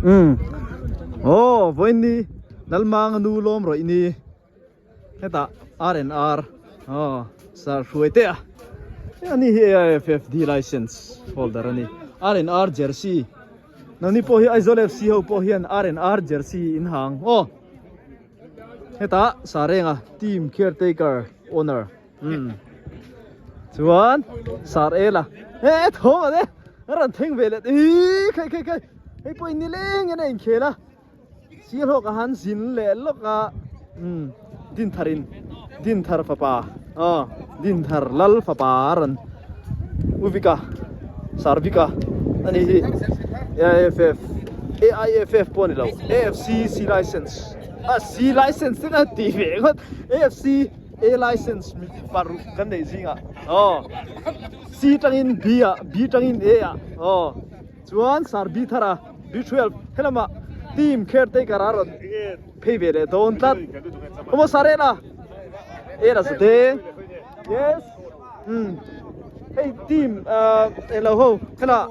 Umm aw vawiin ni Lalmanga nu lawm rawih ni hetah R and R aw sar hruai teh a ani hi AIFFD license holder a ni R and R jersey nangni pawh hi Aizawl FC ho pawh hian R and R jersey in hang aw hetah Sarenga team caretaker owner. Umm chuan sar ela e tho a ne a rawn thleng ve leh ih khai khai khai hei pawh in ni leng in a inkhel a sir ho ka han zin leh lawk a umm dinthar in dinthar fapa aw dinthar lal fapa a rawn uvika sarvika ani hi AIFF AIFF pawh a ni lo AFC C license a C license te kha ti ve ngawt AFC A license mi paruk kan neih zingah aw C tangin B ah B tangin A ah aw chuan sar B thar a B12 helamah team caretaker a rawn phei ve leh dawn tlat awmaw sar en a en a zate yes umm hei team ah englo ho helah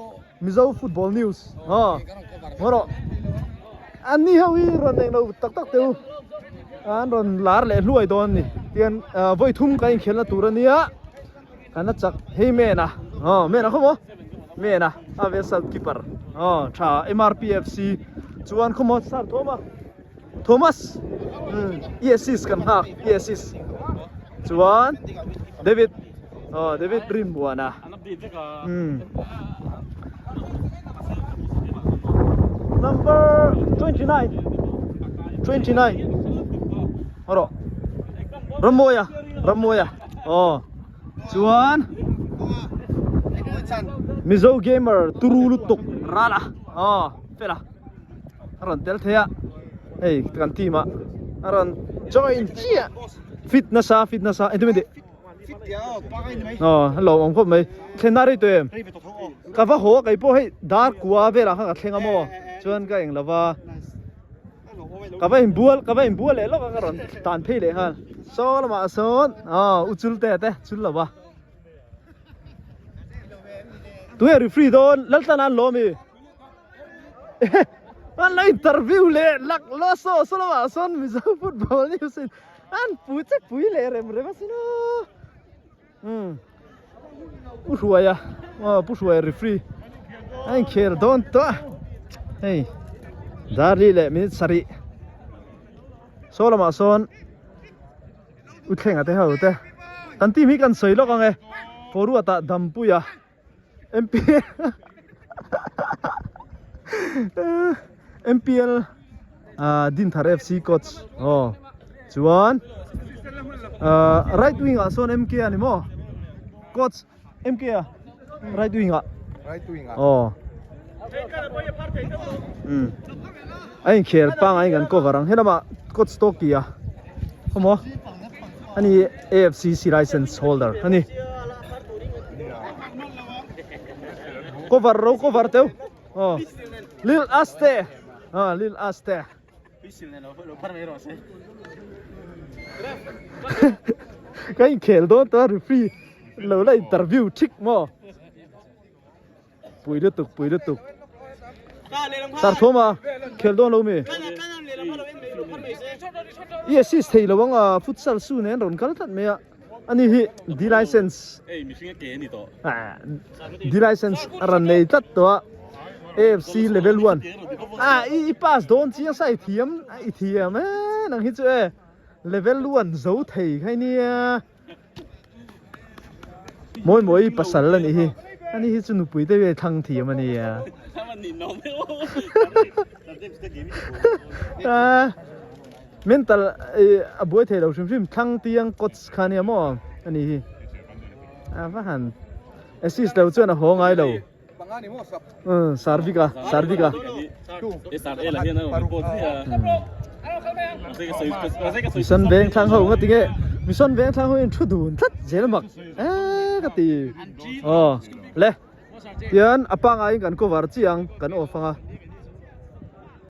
Mizo football news aw ngaw rawh an ni ho hi rawn englo tak tak teh u an rawn lar leh hluai dawn a ni tian vawi thum kan inkhelna tur a nia kan la chak hei men a aw men a khawmaw men a a vessel keeper aw tha M_R_P_F_C chuan khawmaw sar thawm a Thomas umm i assist kan nghak i assist chuan David aw David Rinmuana umm number 29 29 rawh Ramawia Ramawia aw chuan Mizo gamer turu lutuk Rala aw fela. a rawn tel thei a hei kan team ah a rawn join chiah fit nasa fit nasa engtin mai tih aw a lawmawm khawp mai thlen na rei tawh em ka va haw a kei pawh hei dar kua velah khan ka thleng a maw chuan ka eng lova ka va inbual ka va inbual leh lawk a ka rawn tan phei leh nghal saw lamah sawn aw u chul te te chul lo va tunge referee dawn Laltlana an lawm i. An la interview leh lak lo saw saw lamah sawn Mizo football news in an pui che pui leh rem rem asin aw. Umm Pu Hruaia aw Pu Hruaia referee a inkhel dawn tawh a hei Darli leh minute sarih saw lamah sawn U Thlenga te ho te kan team hi kan sawi lawk ang e Forward ah Dampuia. MPL MPL ah Dinthar FC coach aw chuan ah right wing ah sawn MK a ni maw coach MK a right wing ah right wing ah aw um a inkhel pangai kan cover ang helamah coach Toki a khawmaw ani AFC C license holder ani cover ro cover teu oh lil aste ah lil aste ka inkhel dawn ta referee lo la interview thik maw Pui lutuk pui lutuk. Sar thawm a khel dawn lo mi. I assist thei lo ang a futsal su nen rawn kal tlat mai a. Ani hi D license. Ei mihring a ke ani tawh. D license a rawn nei tlat tawh a. AFC level 1. Ah i i pass dawn chiang sa i thiam i thiam e nang hi chu e level 1 zo thei khai nia. Mawi mawi pasal a nih hi ani hi chu nupui te ve thlang thiam a nia mental a buai thei lo hrim hrim thlang tiang coach kha ania maw ani hi a va han assist lo chuan a haw ngai lo Sarvika Sarvika Mission veng thlang ho nga tinge Mission veng thlang ho in thu dun tlat zel mak e ka ti aw le tian a pangai in kan cover chiang kan off anga.